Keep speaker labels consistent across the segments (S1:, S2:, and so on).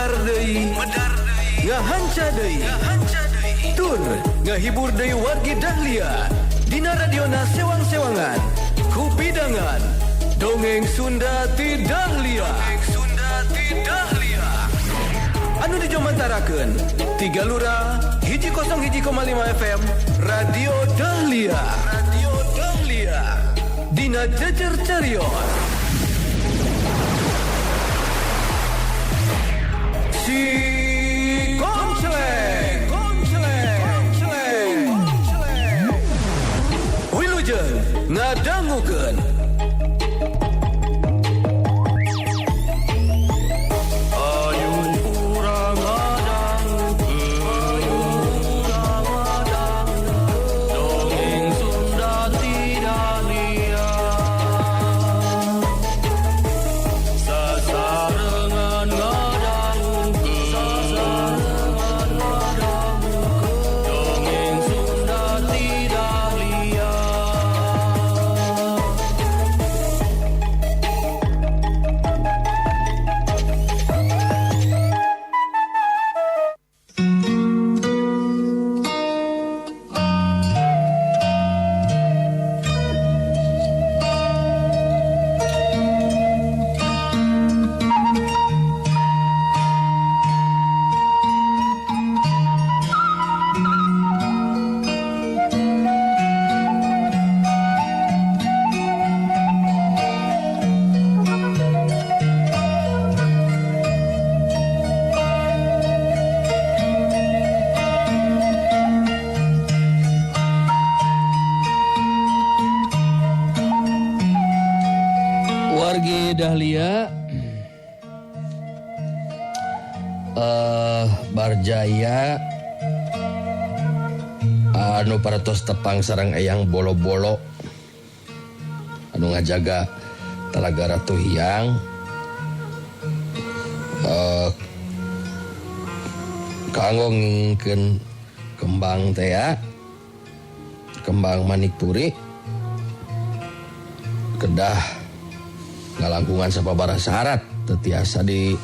S1: Medar deui, ngahanca deui, tur ngahibur deui wargi Dahlia dina radiona sewang-sewangan kupidangan Dongeng Sunda ti Dahlia. Dongeng Sunda ti Dahlia anu dijomantarakeun Tiga Lura 101,5 FM Radio Dahlia. Radio Dahlia dina Jejer Carios Si Konceleng, Konceleng, Konceleng, Konceleng. Wilujeng ngadangukeun.
S2: Dongeng Sunda ti Dahlia. Sasarengan ngadangukeun, dongeng Sunda ti Dahlia.
S3: Wargi Dahlia, Barjaya anu paratos tepang sareng Eyang Bolo-bolo anu ngajaga Talaga Ratu Hyang, kanggo ngingkeun kembang tea, kembang manikpuri kedah ngalangkungan sababaraha syarat teu tiasa di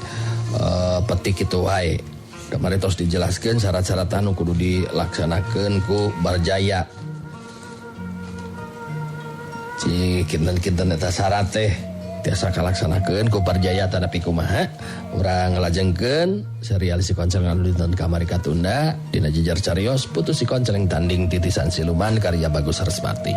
S3: petik kitu wae. Kamari tos dijelaskeun syarat-syarat anu kudu dilaksanakeun ku Barjaya. Ci kinten-kinten eta syarat teh tiasa kalaksanakeun ku Barjaya tadapi kumaha? Urang ngalajengkeun serial Si Konceleng anu dinten kamari katunda dina Jejer Carios Putus Si Konceleng Tanding Titisan Siluman karya Bagus Sarasvati.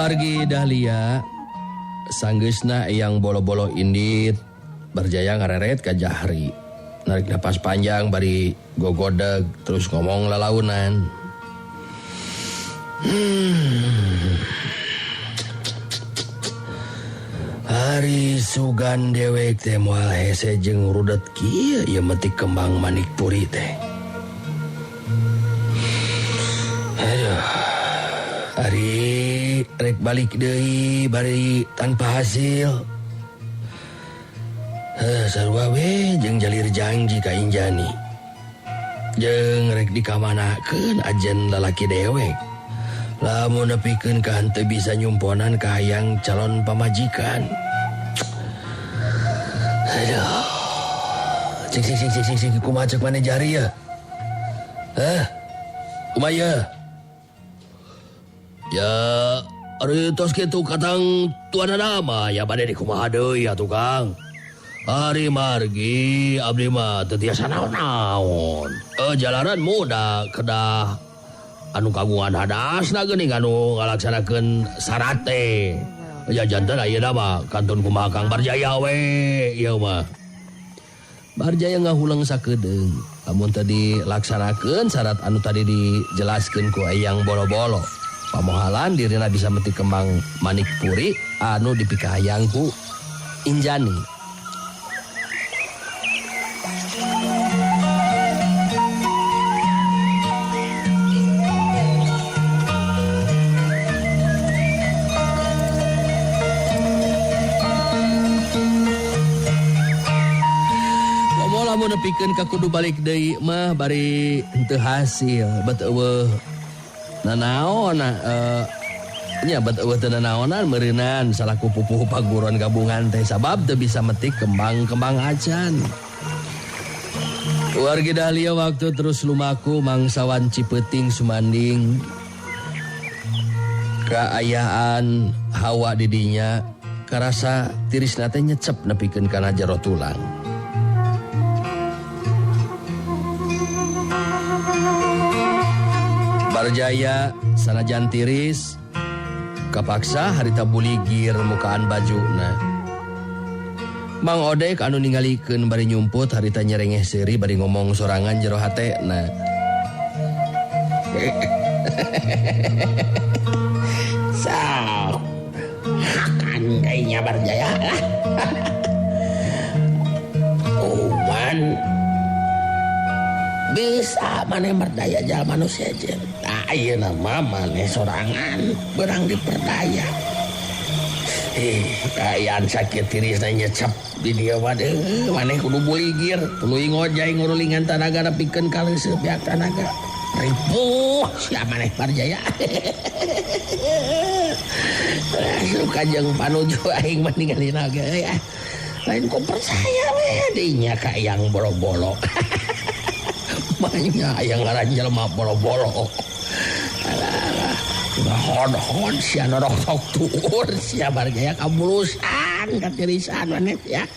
S3: Wargi Dahlia, sanggeusna Eyang Bolo-bolo indit Barjaya ngareret ka Jahri. Narik napas panjang bari gogodeg terus ngomong lalaunan. Ari sugan dewek teh moal hese jeung rudet kieu ieu metik kembang manikpuri teh. Aduh. Ari rek balik deui bari tanpa hasil. Heh, sarua we jeung jalir janji ka Injani. Jeung rek dikamanakeun ajen lalaki dewek. Lamun nepikeun ka henteu bisa nyumponan ka hayang calon pamajikan. Aduh. Cing cing cing cing cing cing kumaha ceuk maneh jari ya? Hah? Kumaha ye? Ya, ari tos kitu katang tuanana mah ya bade dikumaha deui atuh Kang. Ari margi abdi mah teu tiasa naon-naon. Jalanan muda kedah anu kagungan hadasna geuning anu ngalaksanakeun syarat teh. Ya janten ayeuna mah kantun kumaha Kang Barjaya we ieu mah. Barjaya ngahulang sakedeung. Lamun teu dilaksanakeun syarat anu tadi dijelaskeun ku Eyang Bolo-bolo. Pamohalan dirina bisa metik kembang manikpuri anu dipikahayang ku Injani. Lamun nepikeun ka kudu balik deui mah bari henteu hasil bet eueuh nanaon nya bet eueuh teu nanaonan meureunan salaku pupuhu paguron gabungan teh sabab teu bisa metik kembang-kembang acan. Wargi Dahlia waktu terus lumaku mangsawan Cipeting sumanding kaayaan hawa didinya karasa tirisna teh nyecep nepikeun kana jero tulang. Barjaya sanajan tiris kapaksa harita buligir mukaan bajuna. Mang Odek anu ningalikeun bari nyumput harita nyerengeh seuri bari ngomong sorangan jero hatena.
S4: Sok. Hakan kayaknya Barjaya lah. Uman bisa maneh merdaya jalma nu sejen. Tah ayeuna mah maneh sorangan beurang diperdaya.
S3: Kaayaan sakit tirisna nyecep di dieu mah deui maneh kudu buligir tuluy ngojay ngurulingan tanaga nepikeun ka leuseuh pihak tanaga.
S4: Ripuh sia maneh Barjaya. Suka jeung panuju aing mah ningalina ge euy. Lain ku percaya we dinya ka yang bolo-bolo. Banyak yang ngaran jelema bolo-bolo. Alah, hon-hon sia norok tuur sia Barjaya kabulusan katirisan maneh ya.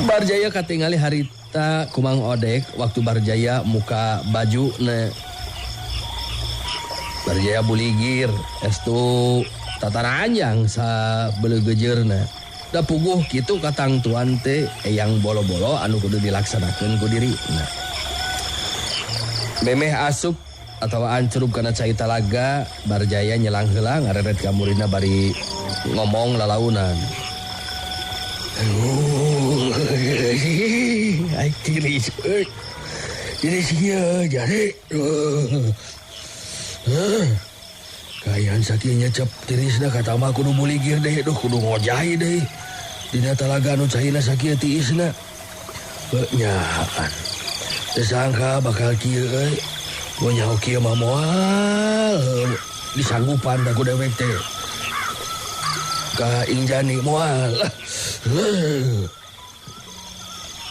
S3: Barjaya katingali harita ku Mang Odek waktu Barjaya muka baju ne. Barjaya buligir estu tataranjang sabeleugejeurna. Da puguh kitu katangtuan teh eyang bolo-bolo anu kudu dilaksanakeun ku dirina. Memeh asup atawa ancrub kana cai talaga, Barjaya nyelang heula ngareret ka muridna bari ngomong lalaunan.
S4: Aduh, aing tiris euy. Tiris ieu jare.
S3: Kaayaan sakieu nyecep tirisna kata mah kudu buligir deui, duh kudu ngojay deui. Dina talaga anu caina sakieu tiisna. Heuh nyaan. Teu sangka bakal kieu euy. Mun nyaho kieu mah moal disanggupan da ku dewek teh. Ka Injani moal.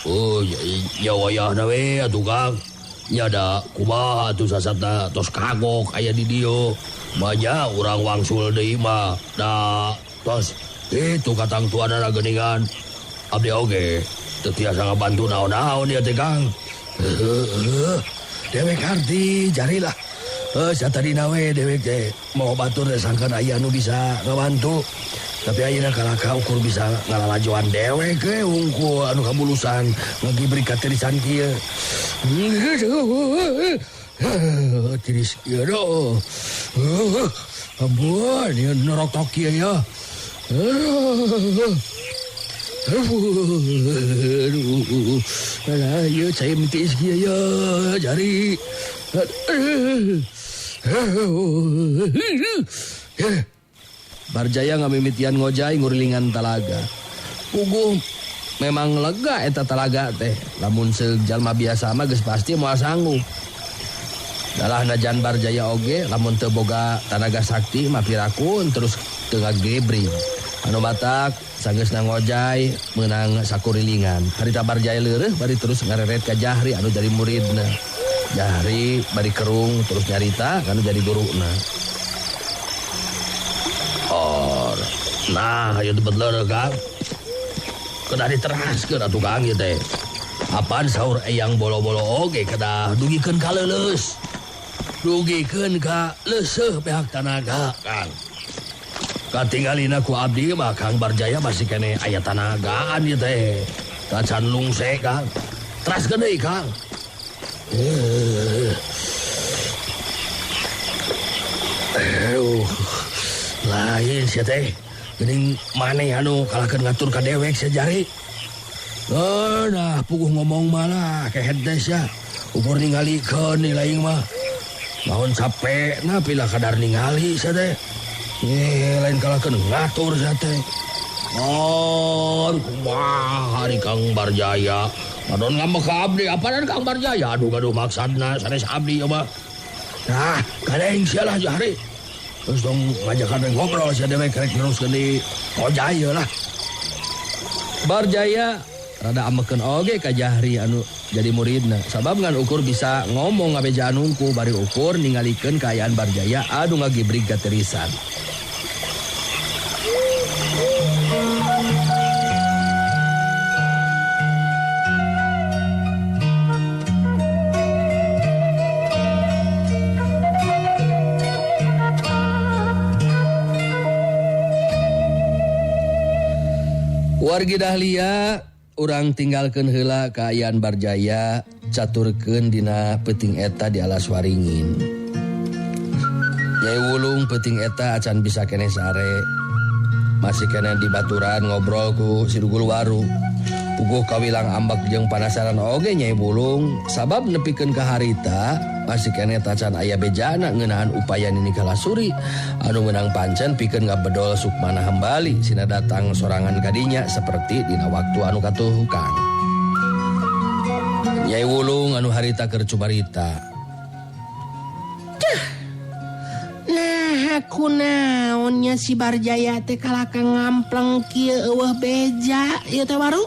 S3: Oh, ya wayahna we atuh Kang. Nya da kumaha atuh sasatna tos kagok aya di dieu. Manya urang wangsul deui mah da tos itu katangtuanana geuningan. Abdi oge teu tiasa ngabantu naon-naon ieu teh Kang.
S4: Dewek harti jarilah. Satadina we dewek teh mau batur teh sangkan aya nu bisa ngabantu. Tapi ayeuna kalaka ukur bisa ngalalajoan dewek we hungkul anu kabulusan ngagibri katirisan kieu. Tiris kieu doh. Ampun, ieu norok kieu ya. Aduh, alah, ieu cai mitiis kieu ya, jari.
S3: Barjaya ngamimitian ngojay ngurilingan talaga. Puguh memang lega eta talaga teh. Lamun seug jalma biasa mah geus pasti moal sanggup. Dalah najan Barjaya oge lamun teu boga tanaga sakti mah pirakun terus teu ngagebring. Anu matak sanggeusna ngojay meunang sakurilingan. Harita Barjaya leureuh bari terus ngareret ka Jahri anu jadi muridna. Jahri bari kerung terus nyarita kanu jadi guruna. Or, nah ieu teh bener Kang. Kedah diteraskeun atuh Kang ieu teh. Apaan saur eyang bolo-bolo oge kedah dugikeun ka leuleus. Dugikeun ka leuseuh pihak tanaga Kang. Katingalina ku abdi mah Kang Barjaya masih kene aya tanagaan ieu teh. Tacan lungse Kang. Teraskeun deui Kang.
S4: Aduh, lain sia teh. Geuning maneh anu kalahkeun ngatur ka dewek sia jari. Oh, nah puguh ngomong malah kehed teh sia. Ukur ningalikeun lain mah. Naon capekna pila kadar ningali sia teh. Lain kalahkeun ngatur sia teh.
S3: Oh, kumaha ari Kang Barjaya. Padon ngambek ka abdi, apanan Kang Barjaya? Aduh gaduh maksadna sanes abdi ieu mah. Nah, kadeng sia lah Jahri. Terus dong ngajakan ngobrol sia dewek rek neruskeun di Kojai lah. Barjaya rada amekeun oge ka Jahri anu jadi muridna. Sabab ngan ukur bisa ngomong ngabejaan hungku bari ukur ningalikeun kaayaan Barjaya anu ngagibrig katerisan. Wargi Dahlia urang tinggalkeun heula kaayaan Barjaya caturkeun dina peuting eta di alas waringin. Nyai Wulung peuting eta acan bisa keneh sare. Masih keneh di baturan ngobrol ku si Dugul Waru. Puguh kawilang ambek jeung panasaran oge Nyai Wulung sabab nepikeun ka harita masih keneh tacan aya bejana ngeunaan upaya Nini Kalasuri anu meunang pancen pikeun ngabedol Sukmana Hambali sina datang sorangan kadinya seperti dina waktu anu katuhukang. Nyai Wulung anu harita keur cumarita.
S5: Cah. Nah, kunaonnya si Barjaya teh kalaka ngampleng kieu eueuh beja ieu teh waru.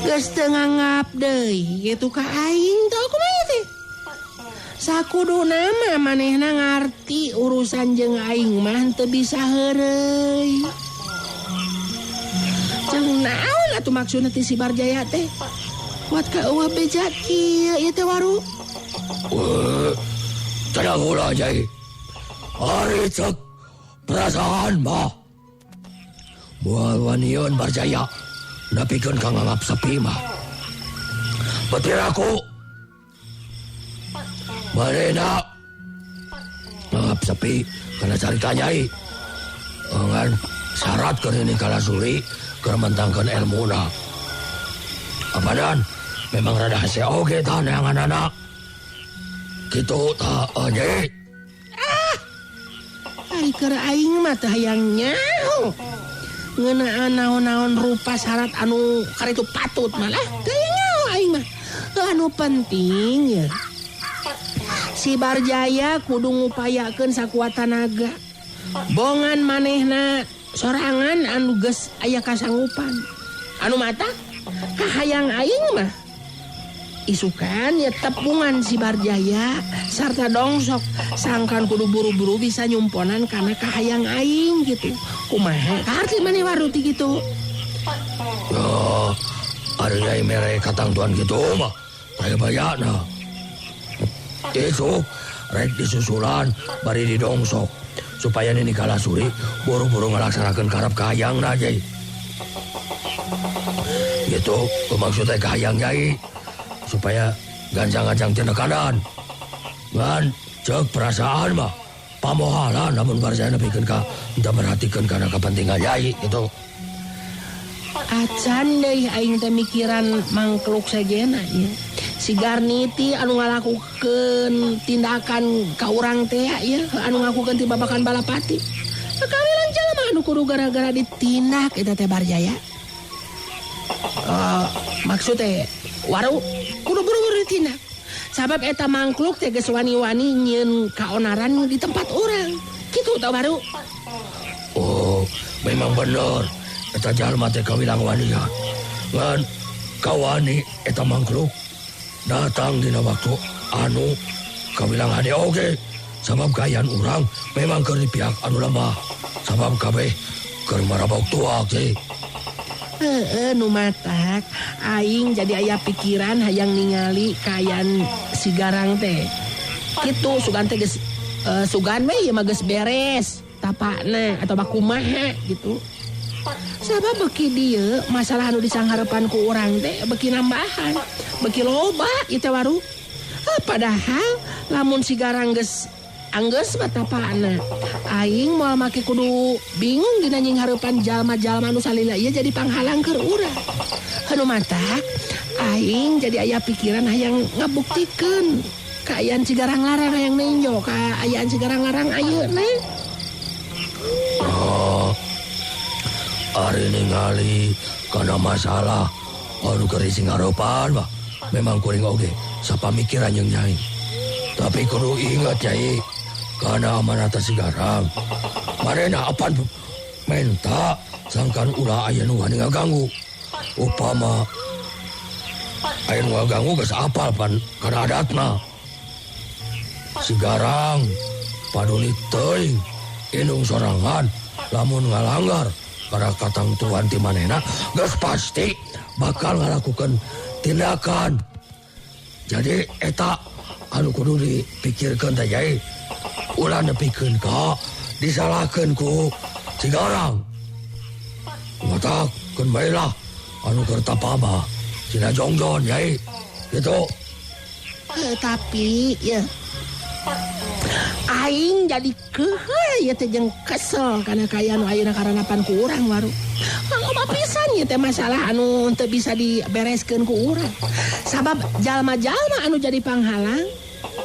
S5: Geus teu nganggap deui kitu ka aing teh kumaha teh. Sakuduna mah manehna ngarti urusan jeung aing mah teu bisa heureuy. Jeung naon atuh maksudna ti si Barjaya teh? Kuat ka eueuh beja kieu ieu teh waru.
S3: Tenang ulah Nyai. Ari cek perasaan mah. Moal waniun Barjaya nepikeun ka nganggap sepi mah. Petir aku. Manehna nganggap sepi kana carita Nyai. Ngan syarat keur Nini Kalasuri keur mentangkeun elmuna. Apadan memang rada hese oge tah neanganana. Kitu tah Nyai.
S5: Ah. Ari keur aing mah teh hayang nyaho. Ngeunaan naon-naon rupa syarat anu karitu patut malah teu nyaho aing mah. Anu penting ya. Si Barjaya kudu ngupayakeun sakuat tanaga. Bongan manehna sorangan anu geus aya kasanggupan. Anu mata kahayang aing mah. Isukan ya tepungan si Barjaya sarta dongsok sangkan kudu buru-buru bisa nyumponan karena kahayang aing gitu. Kumaha kaharti maneh waru ti kitu?
S3: Ya, ari Nyai mere katangtuan kitu mah saya bayana. Isuk rek disusulan bari didongsok supaya Nini Kalasuri buru-buru ngalaksanakeun karep kahayangna Nyai. Gitu maksudnya kahayang Nyai supaya gancang-gancang tinekanan. Ngan cek perasaan mah pamohalan namun Barjaya nepikeun ka henteu merhatikeun kana kepentingan Nyai gitu.
S5: Acan deui aing teh mikiran mangkluk sejena ieu. Si Garniti anu ngalakukeun tindakan ka urang teh ieu anu ngakukeun ti babakan Balapati. Kawilang jalma anu kudu gara-gara ditindak eta teh Barjaya. Maksud teh waru kudu buru-buru ditindak. Sabab eta mangkluk teh geus wani-wani nyieun kaonaran di tempat urang. Kitu tah waru.
S3: Oh, memang bener. Eta jalma teh kawilang wanian. Ngan kawani eta mangkluk datang dina waktu anu kawilang hade oge. Sabab kaayaan urang memang keur di pihak anu lemah. Sabab kabeh keur marabok tuak sih.
S5: Heeh, nu matak aing jadi aya pikiran hayang ningali kaayaan si Garang teh. Kitu sugan teh geus sugan we ieu mah geus beres tapakna atau bakumaha gitu. Sabab beki dieu masalah anu disangharepan ku urang teh beki nambahan, beki loba ieu teh waru. Padahal lamun si Garang geus anggeus mah tapakna aing moal make kudu bingung dina nyingharepan jalma-jalma nu salila ieu jadi panghalang keur urang. Anu matak aing jadi aya pikiran hayang ngabuktikeun kaayaan Cigarang Larang hayang nenjo kaayaan Cigarang Larang ayeuna.
S3: Oh,
S4: Ari ningali kana masalah anu keur sing harepan mah memang kuring oge sapamikiran jeung Nyai. Tapi kudu ingat Nyai, kana amanat si Garang. Manehna apan menta sangkan ulah aya nu wani ngaganggu. Upama aya nu ngaganggu geus apal pan kana adatna. Si Garang paduli teuing indung sorangan lamun ngalanggar kana katangtuan ti manehna geus pasti bakal ngalakukeun tindakan. Jadi eta anu kudu dipikirkeun teh Nyai. Ulah nepikeun ka disalahkeun ku si Garang. Matak keun bae lah anu keur tapa mah sina jongjon Nyai. Gitu.
S5: Tapi ya aing jadi keuheuh ieu teh jeung kesel kana kaayaan nu ayeuna karanapan ku urang waru. Loba pisan ieu teh masalah anu teu bisa dibereskeun ku urang. Sabab jalma-jalma anu jadi panghalang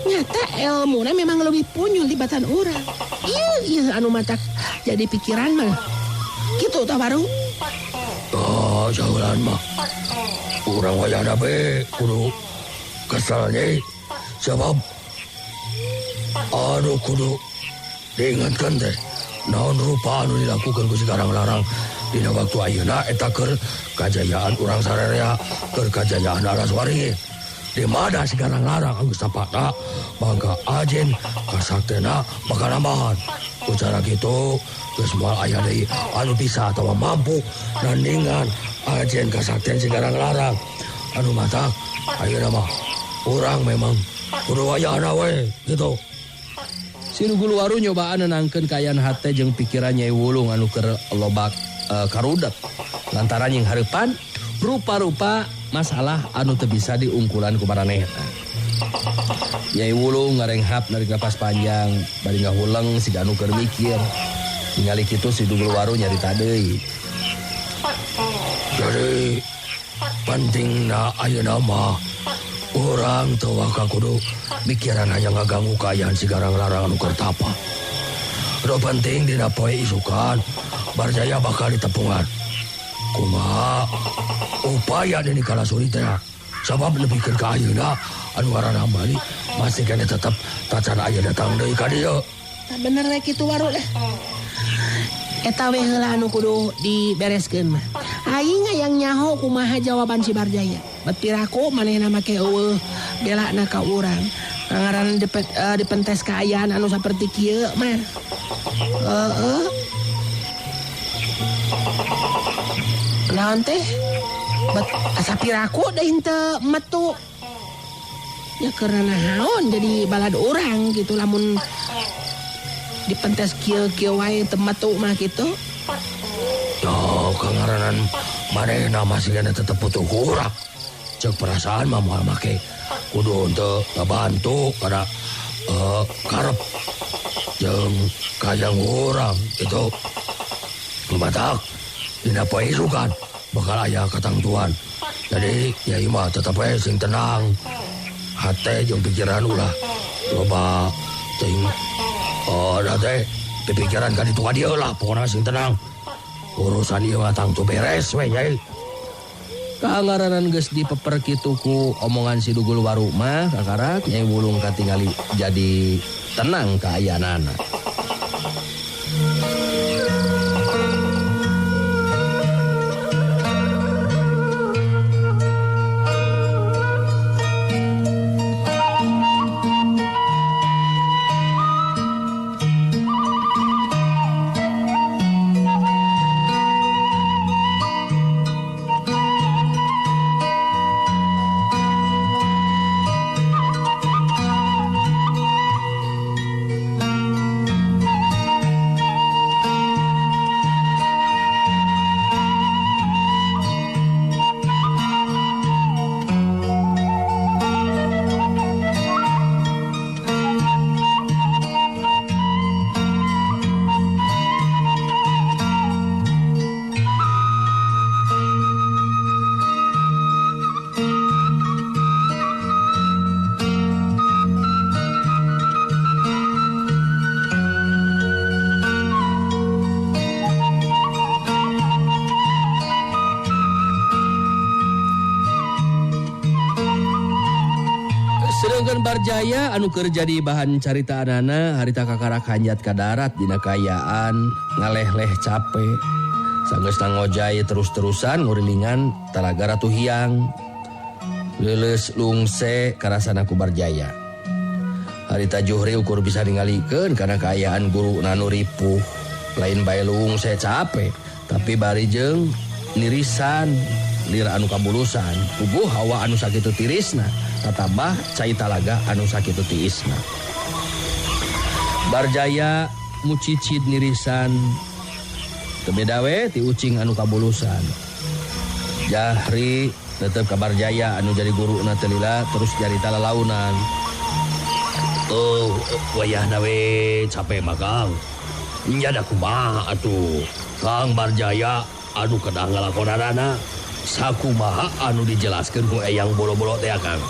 S5: nyata elmuna memang leuwih punyul tibatan urang. Ieu ieu anu matak jadi pikiran mah. Kitu tah waru.
S4: Oh, jauhan mah. Urang wayahna be kudu kesel Nyai. Sabab anu kudu diingatkan teh naon rupa anu dilakukan ku si Garang Larang dina waktu ayeuna eta keur kajayaan urang sararea, keur kajayaan Alas Waringin. Di mana si Garang Larang geus tapakna mangga ajen kasaktena bakal nambahan. Ku cara kitu geus moal aya deui anu bisa atawa mampu nandingan ajen kasakten si Garang Larang. Anu matak ayeuna mah urang memang kudu wayahna we gitu.
S3: Si Dugul Waru nyobaan nenangkeun kaayaan hate jeung pikiran Nyai Wulung anu keur lobak karudet lantaran yang hareupan rupa-rupa masalah anu teu bisa diungkulan ku maranehna. Nyai Wulung ngarenghap narik napas panjang bari ngahuleng siga anu keur mikir. Ningali kitu si Dugul Waru nyarita deui.
S4: Jadi pentingna ayeuna mah urang teu waka kudu mikiran hanya ngaganggu kaayaan si Garang Larang anu keur tapa. Nu penting dina poe isukan Barjaya bakal ditepungan. Kumaha upaya Nini Kalasuri teh sabab nepikeun ka ayeuna anu ngaranna Hambali masih keneh tetep tacan aya datang deui ka dieu.
S5: Tah bener we kitu waru deh. Eta we heula anu kudu dibereskeun mah. Aing hayang nyaho kumaha jawaban si Barjaya. Bet piraku manehna make eueuh belana ka urang. Ngaran dipentes kaayaan anu saperti kieu mah. Heeh. Naon teh? Bet asa piraku deui henteu metu. Ya karena naon jadi balad urang gitu lamun dipentes kieu-kieu wae teu metu mah kitu.
S4: Yo, kangaranan manehna masih kena tetep butuh urang. Cek perasaan mah moal make kudu henteu ngabantu kana karep jeung kayang urang gitu. Matak dina poe isukan bakal aya katangtuan. Jadi yai mah tetep we sing tenang. Hate jeung pikiran ulah loba teuing da teh pikiran ka ditu ka dieu lah pokona sing tenang. Urusan ieu mah tangtu beres we yai.
S3: Kangaranan geus dipeper kitu ku omongan si Dugul Waru mah kakarak Nyai Wulung katingali jadi tenang kaayaanana.
S4: Barjaya anu keur jadi bahan caritaanana harita kakarak hanjat ka darat dina kaayaan ngaleh-leh cape. Sanggeusna ngojay terus-terusan ngurilingan Talaga Ratu Hiang. Leuleus lungse karasana ku Barjaya. Harita Juhri ukur bisa ningalikeun kana kaayaan guru nanu ripuh. Lain bae lungse cape, tapi bari jeung nirisan lir anu kabulusan. Puguh hawa anu sakitu tirisna. Tatambah cai talaga anu sakitu tiisna. Barjaya mucicid nirisan teu beda we ti ucing anu kabulusan. Jahri tetep ka Barjaya anu jadi guruna teu lila terus jarita lalaunan. Oh, wayahna we cape mah Kang. Nya da kumaha atuh. Kang Barjaya anu kedah ngalakonanana sakumaha anu dijelaskeun ku Eyang Bolo-bolo teh Kang.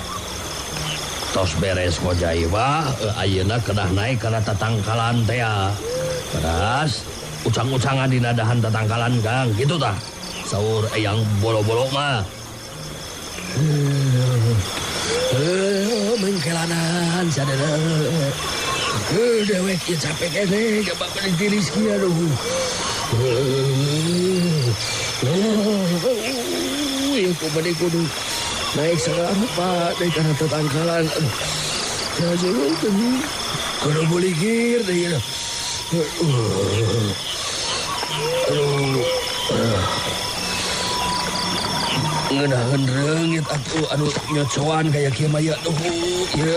S4: Tos beres ngojay mah ayeuna kedah naik kana tatangkalan teh. Teras ucang-ucangan dina dahan tatangkalan Kang, kitu tah. Saur Eyang Bolo-bolo mah. Mengkelanan sadana. Dewek ieu capek keneh gabak beuling tiris kieu aduh. Ieu kumaha kudu naik segala rupa deui kana tatangkalan. Aduh. Kudu buligir deui. Aduh. Ngeunaheun reungit atuh anu nyocoan kaya kieu mah ieu. Aduh, ieu.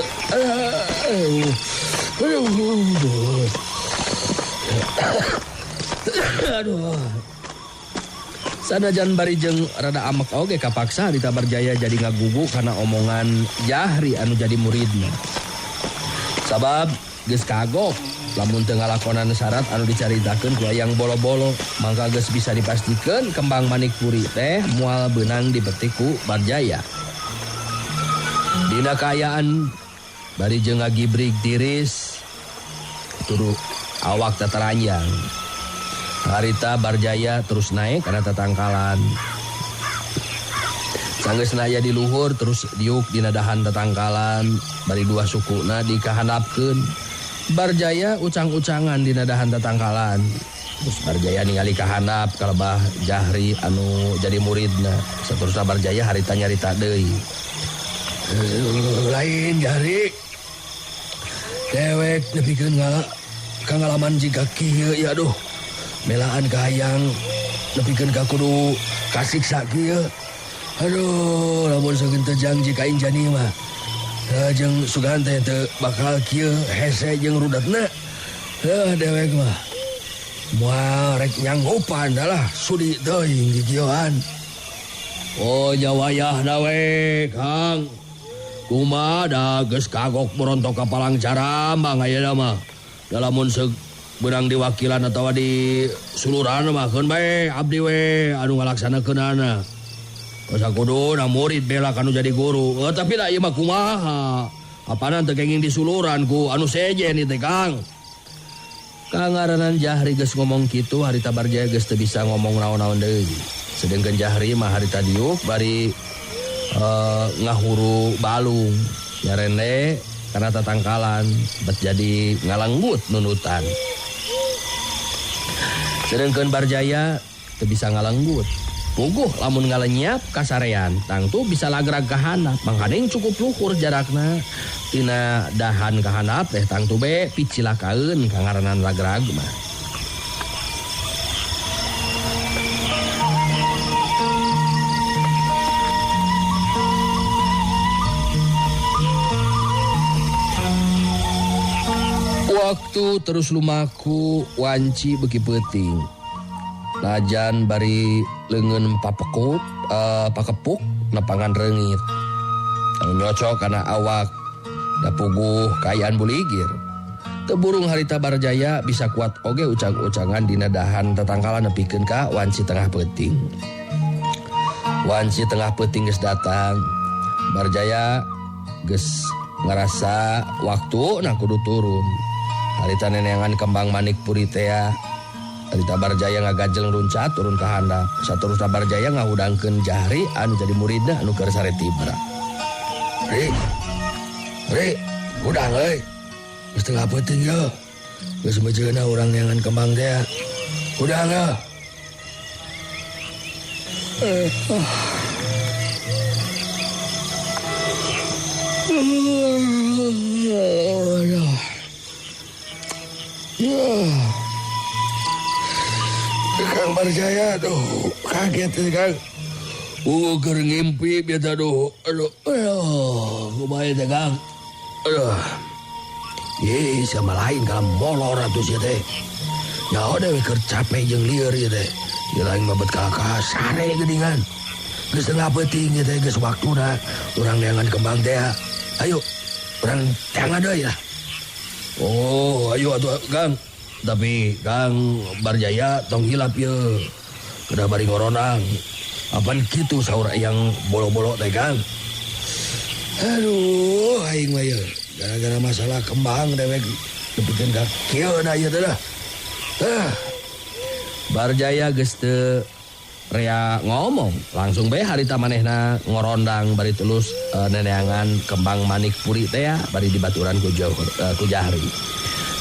S4: Aduh. Aduh. Sanajan bari jeung rada amek oge kapaksa harita Barjaya jadi ngagugu kana omongan Jahri anu jadi muridna. Sabab geus kagok lamun teu ngalakonan syarat anu dicaritakeun ku Eyang Bolo-bolo, mangka geus bisa dipastikeun kembang Manikpuri teh moal beunang dibetik ku Barjaya. Dina kaayaan bari jeung ngagibrig tiris turu awak tataranjang. Harita Barjaya terus naik kana tatangkalan. Sanggeusna aya di luhur terus diuk dina dahan tatangkalan, bari dua sukuna dikahandapkeun. Barjaya ucang-ucangan dina dahan tatangkalan. Terus Barjaya ningali kahandap kalebah Jahri anu jadi muridna. Saterusna Barjaya harita nyarita deui. Lain Jahri. Dewek nepikeun kangalaman jiga kieu ya aduh. Melaan kahayang nepikeun ka kudu kasiksa kieu. Aduh, lamun sageun teu jangji ka Injani mah. Jeung sugan teh teu bakal kieu hese jeung rudatna. Heuh dewek mah. Moal rek nyanggupan lah sudi teuing dikieuan. Oh nya wayahna we, Kang. Kumaha da geus kagok borontok ka Palang Carambang ayeuna mah. Da lamun seug beunang diwakilan atawa di suluran mah keun bae abdi we anu ngalaksanakeunana. Asa kuduna murid bela kanu jadi guru. Tapi da ieu mah kumaha? Apanan teu kenging disuluran ku anu sejen ieu teh Kang. Kangaranan Jahri geus ngomong kitu harita Barjaya geus teu bisa ngomong naon-naon deui. Sedengkeun Jahri mah harita diuk bari ngahuru balung nyarende kana tatangkalan bet jadi ngalanggut nunutan. Sedengkeun Barjaya teu bisa ngalanggut. Puguh lamun ngalenyap kasarean tangtu bisa lagrag ka handap. Mangkaning cukup luhur jarakna tina dahan ka handap teh tangtu be picilakaeun kangaranan lagrag mah. Waktu terus lumaku wanci beuki peuting. Najan bari leungeun papekuk, pakepuk nepangan reungit. Anu nyocok kana awak da puguh kaayaan buligir. Teu burung harita Barjaya bisa kuat oge ucang-ucangan dina dahan tatangkalan nepikeun ka wanci tengah peuting. Wanci tengah peuting geus datang. Barjaya geus ngarasa waktu na kudu turun. Harita neneangan kembang Manikpuri tea. Harita Barjaya ngagajeng runcat turun ka handap. Saterusna Barjaya ngahudangkeun Jahri anu jadi muridna anu keur sare tibra. Ri. Ri. Hudang euy. Geus tengah peuting ye. Geus mejeuna urang neangan kembang teh. Hudang ye. Kang Barjaya tuh kaget ya, Kang. Keur ngimpi biasa aduh. Aduh, aduh, kumaha teh Kang. Aduh. Ye, sama lain kalau molor atuh sia teh. Nyaho dewe keur capek jeung lieur ieu teh. Ieu lain mah bet kakak sare geuningan. Geus tengah peuting ieu teh geus waktuna urang neangan kembang teh. Ayo, urang teangan deui lah. Oh, ayo atuh Kang. Tapi Kang Barjaya tong hilap ye. Kedah bari ngoronang. Apan kitu saur yang bolo-bolo teh Kang. Aduh, aing mah ye. Gara-gara masalah kembang dewek nepikeun ka kieu na ieu teh lah.
S3: Barjaya geus teu rea ngomong, langsung bae harita manehna ngorondang bari tulus neneangan kembang manik puri teh ya, bari dibaturan ku ku Jahri.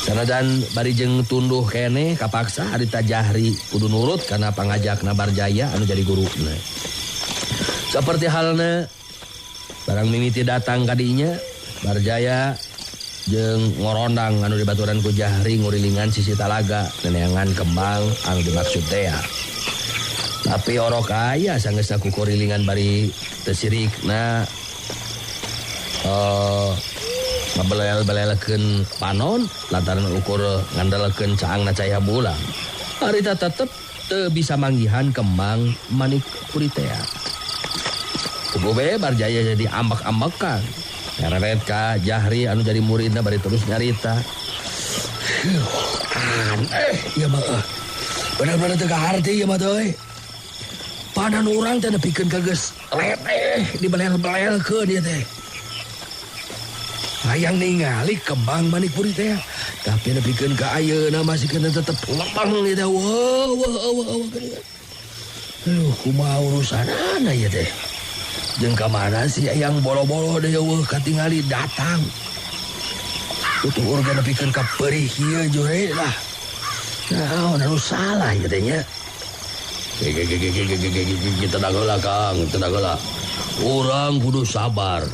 S3: Sanajan bari jeung tunduh keneh kapaksa harita Jahri kudu nurut kana pangajakna Barjaya anu jadi guruna. Seperti halna barang mimiti datang ka dinya, Barjaya jeung ngorondang anu dibaturan ku Jahri ngurilingan sisi talaga neneangan kembang anu dimaksud teh ya. Tapi orok aya sanggeusna ku kurilingan bari teu sirikna ngabelel-belelkeun panon lantaran ukur ngandalkeun caangna caya bulan. Harita tetep teu bisa manggihan kembang manik puri teh. Kubu be Barjaya jadi ambek-ambekan. Ngareret ka Jahri anu jadi muridna bari terus nyarita.
S4: Aneh ieu mah. Bener-bener teu kaharti ieu mah teh. Panan urang teh nepikeun ka geus leteh dibelel-belelkeun ieu teh. Hayang ningali kembang manik puri teh, tapi nepikeun ka ayeuna masih kena tetep lempang ieu teh. Wah, wah, wah, wah. Aduh, kumaha urusanana ieu teh. Jeung ka mana sih yang bolo-bolo deui eueuh katingali datang. Tutuh urang nepikeun ka peurih ieu jure lah. Naon anu salah ieu teh nya.
S3: Tenang heula Kang, tenang heula. Urang kudu sabar.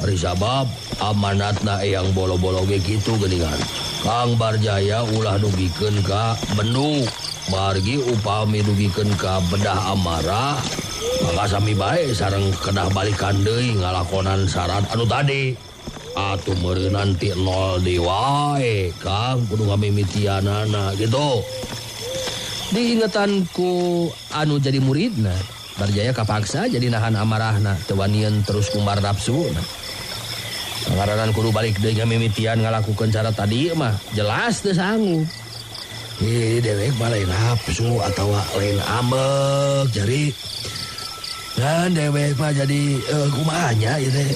S3: Ari sabab amanatna eyang bolo-bolo ge kitu geuningan. Kang Barjaya ulah dugikeun ka bendu. Margi upami dugikeun ka bedah amarah, maka sami bae sareng kedah balikan deui ngalakonan syarat anu tadi. Atuh meureun ti nol deui wae, Kang kudu ngamimitianana gitu. Diingetanku anu jadi muridna, Barjaya kapaksa jadi nahan amarahna, teu wanian terus kumbar nafsuna. Ngaranan kudu balik deui ngamimitian ngalakukeun cara tadi mah jelas teu sanggup.
S4: Ih, dewek mah lain nafsu atawa lain ambek jari. Ngan dewek mah jadi kumaha nya ieu teh.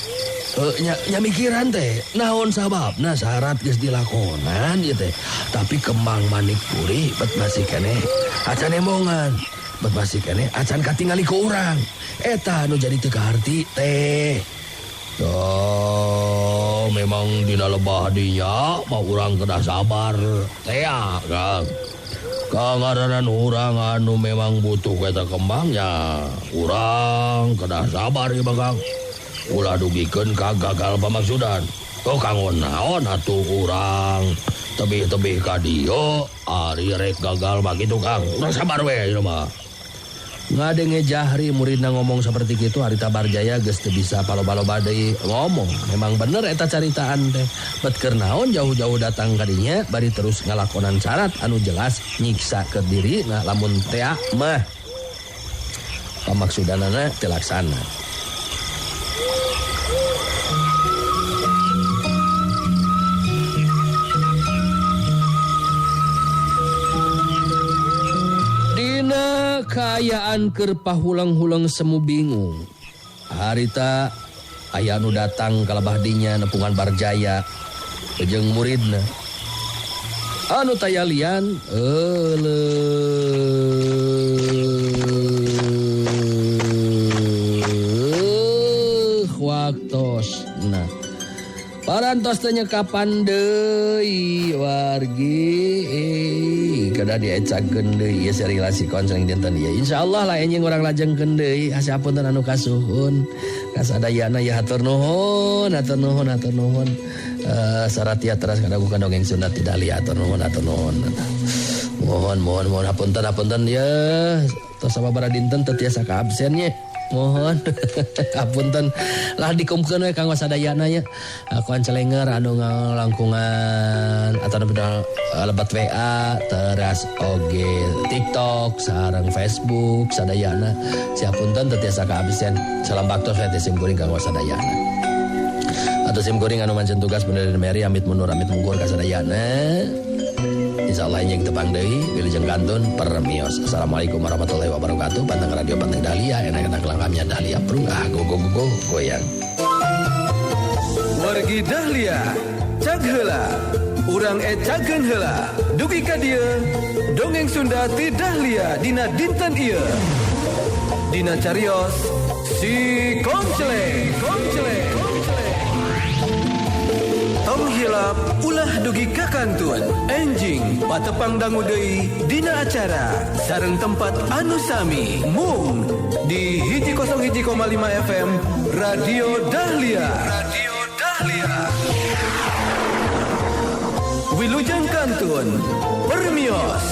S4: Nya mikiran teh naon sababna syarat geus dilakonan ieu teh. Tapi kembang manik puri bet masih keneh acan embongan, bet masih keneh acan katingali ku urang. Eta anu jadi teu kaharti teh.
S3: Oh, memang dina lebah dinya mah urang kedah sabar teh ya, Kang. Kangaranan urang anu memang butuh eta kembangnya, urang kedah sabar ieu mah Kang. Ulah dugikeun ka gagal pamaksudan. Oh kanggo naon atuh urang tebih-tebih ka dieu ari rek gagal mah kitu Kang. Urang sabar we ieu mah. Ngadenge Jahri muridna ngomong seperti kitu harita Barjaya geus teu bisa paloba-loba deui ngomong. Memang bener eta caritaan teh. Bet keur naon jauh-jauh datang ka dinya bari terus ngalakonan syarat anu jelas nyiksa ke diri nah lamun tea mah pamaksudanana teu laksana. Kaayaan keur pahulang-hulang semu bingung. Harita aya nu datang ka lebah dinya nepungan Barjaya jeung muridna. Anu taya lian euleuh waktosna. Para
S4: Hapunten tos teu nyekapan deui wargi kada diecakeun deui ieu serial si konseling dinten ieu. Insyaallah lah enjing urang lajengkeun deui asa hapunten anu kasuhun kasadayana ya hatur nuhun hatur nuhun hatur nuhun. Saratia teras kadagukan dongeng Sunda tidak lihat hatur nuhun hatur nuhun. Mohon mohon mohon hapunten hapunten ya tos sababaraha dinten teu tiasa ka absen nya. Mohon hapunten lah dikumkeun we kanggo sadayana nya. Akuan celenger anu ngalangkungan atawa lebat WA teras oge TikTok sareng Facebook sadayana. Siapunten teu tiasa ka absen. Salam baktos we teh sim kuring kanggo sadayana. Atau sim kuring anu mancen tugas bener Mary amit mundur amit mungkur ka sadayana. Insyaallah yang tepang deui wilujeng kantun permios. Assalamualaikum warahmatullahi wabarakatuh. Panteng radio panteng Dahlia, enak-enak langkamnya Dahlia prung ah go go go go goyang.
S1: Wargi Dahlia, cag heula. Urang ecakeun heula. Dugi ka dieu, dongeng Sunda ti Dahlia dina dinten ieu. Dina carios si Konceleng, Konceleng. Tong hilap ulah dugi ka kantun. Enjing patepang dangu deui dina acara sareng tempat anu sami mung di 101,5 FM Radio Dahlia. Radio Dahlia. Wilujeng kantun permios.